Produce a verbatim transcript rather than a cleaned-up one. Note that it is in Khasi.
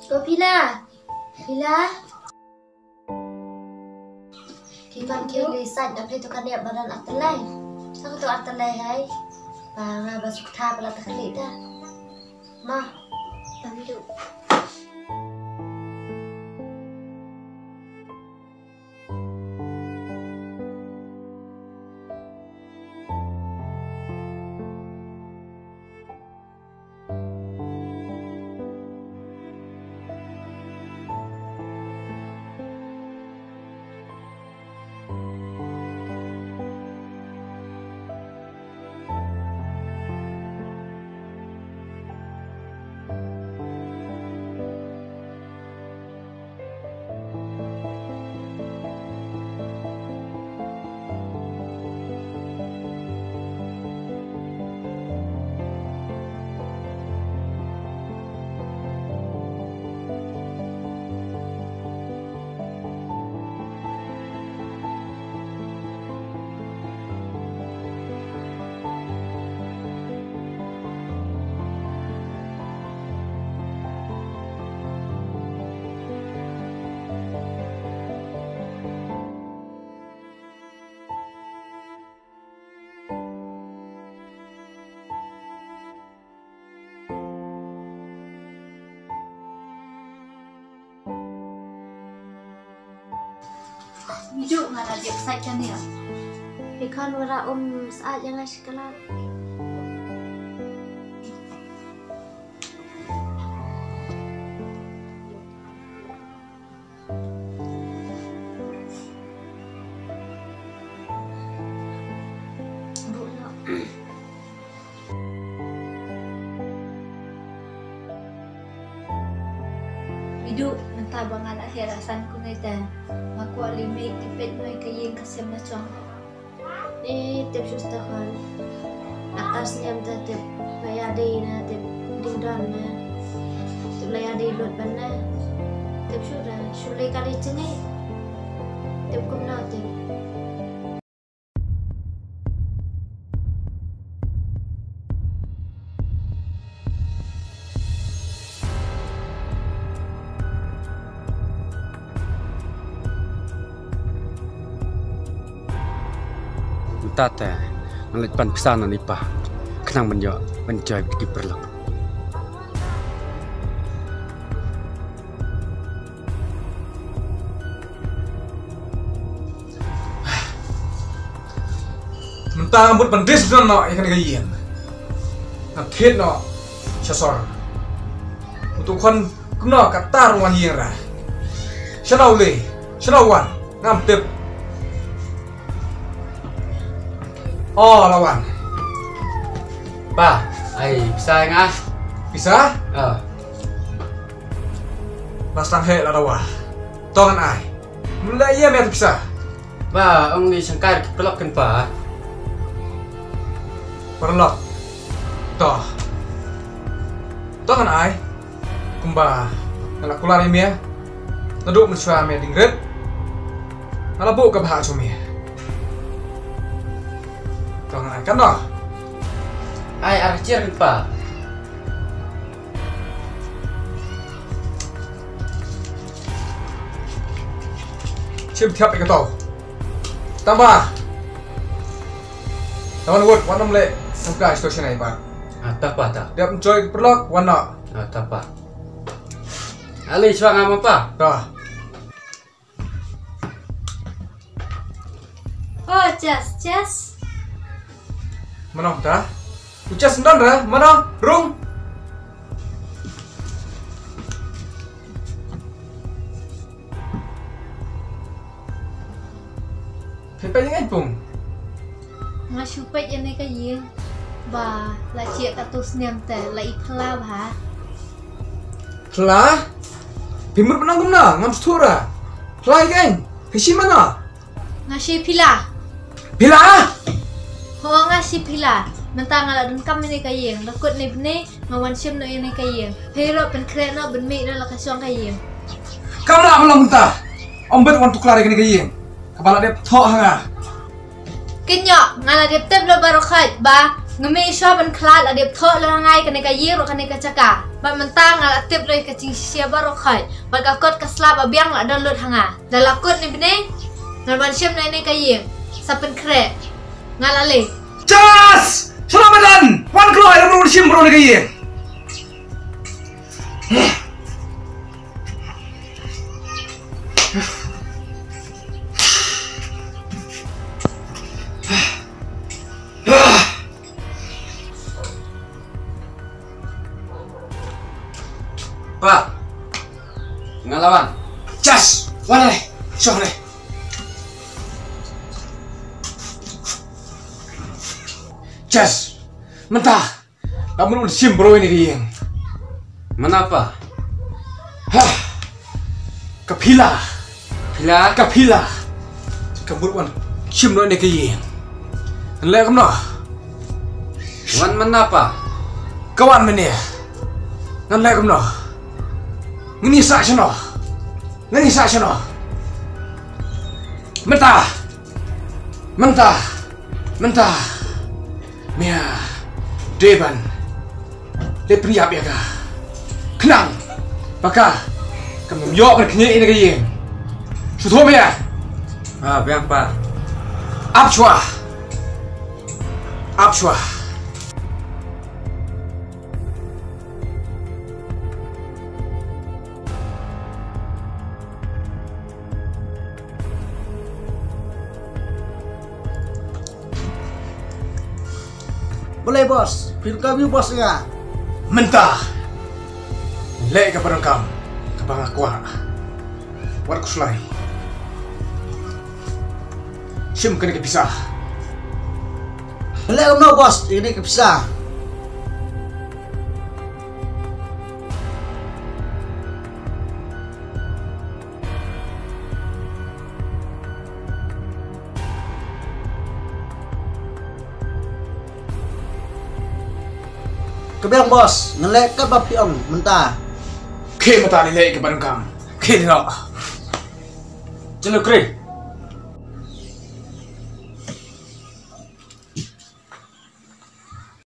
Ko Pila. Pila. Ki kam ki li sait na pli tu kan ïa badan artalai. Sa ka tu artalai hai. Ba nga ba suk tha pala ta kali ta. Ma. Tanju. Idu nga la jep sait ka nia. Ikan wara um sait yang ngai sekalat. Idu, mynta ba nga la heh rasan kumne te, nga kwah lymit tipet noi ka ïing ka sem na jong. Eh, tip shu sta khan. Atas niam ta tip la ïa dei na tip ding don na. Tip la ïa dei lut ban na. Tip shu da, shu lei ka lei jngai. Tip kumno tip. Mynta te ngan leit pan pisa na i pa khnang ban ïoh ban joi ki paralok. Mynta nga mut ban dis don noh ïa kane ka ïing. Nga thied noh sha sor. Utu khon kumno kata ruh wan ïing ra. Shano u lei, shano u wan, ngam tip. Oh, la wan. Pa, ai pisa nga. Pisa? Ah. Ba sdang heh la dawa. To ngan ai. Mula ïa me pisa. Ba ong ni shangkar ki paralok kan pa. Paralok. To. To ngan ai. Kumba nga la kular ïa me. Naduh mynshuwa me ding rit. Nga la buh ka bhah jong me. To ngan ai kan noh. Ai ar chier kan pa. Shim thiap ïa ka tau. Tang ba. Tang wan wut, wan ym leh. Tang ka station ai ba. Ah, ta pa ta. Dep enjoy ka paralok, wan noh. Ah, ta pa. Ali shwa nga ma pa. Ta. Oh, Jas, Jas. Mano ta? U Jas ndon ra, mano? Rung. Phi peit ïa nga pung. Nga shu peit ïa ne ka ïing. Ba la jied katto snem te la i phla bha. Phla? Phi mut ba nang kumno ngam sngewthuh ra. Phla ïa ka ïing. Phi shim mano? Nga shi Pila. Pila? Ho nga shi Pila. Mynta nga la donkam ïa ne ka ïing. La kut ne bne nga wan shim noh ïa ne ka ïing. Phi ruh pynkhreh noh ban mih noh la ka shong ka ïing. Kam lah ban long mynta. Ym bit wan tuklar ïa kane ka ïing. Kaba la dep thoh ha nga. Kynjoh nga la dep tip la baroh khoit ba Nga mih shuwa ban khlad, la dep thoh la ngai kane ka ïing ruh kane ka jaka. Bad mynta nga la tip ruh ka jingshisha baroh khoit. Bad ka kot ka sla ba biang la don lut ha nga. Da la kut ne bneng, nga ban shim na ne ka ïing. Sa pynkhreh. Nga la leh. Jas! Shala madan! Wan kloi, la shim bro ne ka ïing. Pa, nga la wan. Jas, wan le, shong le. Jas, mynta. Ka mut un shim bro ïa ne ka ïing. Mynta pa. Ha. Ka pila. Pila? Ka pila. Ka mut un shim bro ïa ne ka ïing. Ngan leh kumno? Wan mynta pa. Ka wan mynne. Ngan leh kumno? Ngin ïa sah shano? Ngin ïa sah shano? Mynta. Mynta. Mynta. Mia. Deban. Le pynïap ïa ka. Khnang. Ba ka. Kam ïoh ban kñi ïa ne ka ïing. Shu thoh mia. Ah, biang pa. Ap shwa. Ap shwa. Balei boss, phin kam ïa u boss nga. Mynta. Leh kaba donkam, kaba nga kwah. Wat khuslai. Shim kane ka pisa. Leh kumno boss, ïa kane ka pisa. Ka biang boss, ngan leh katba phi ong mynta. Khie mynta, leh kaba donkam. Khie noh. Chalo kre.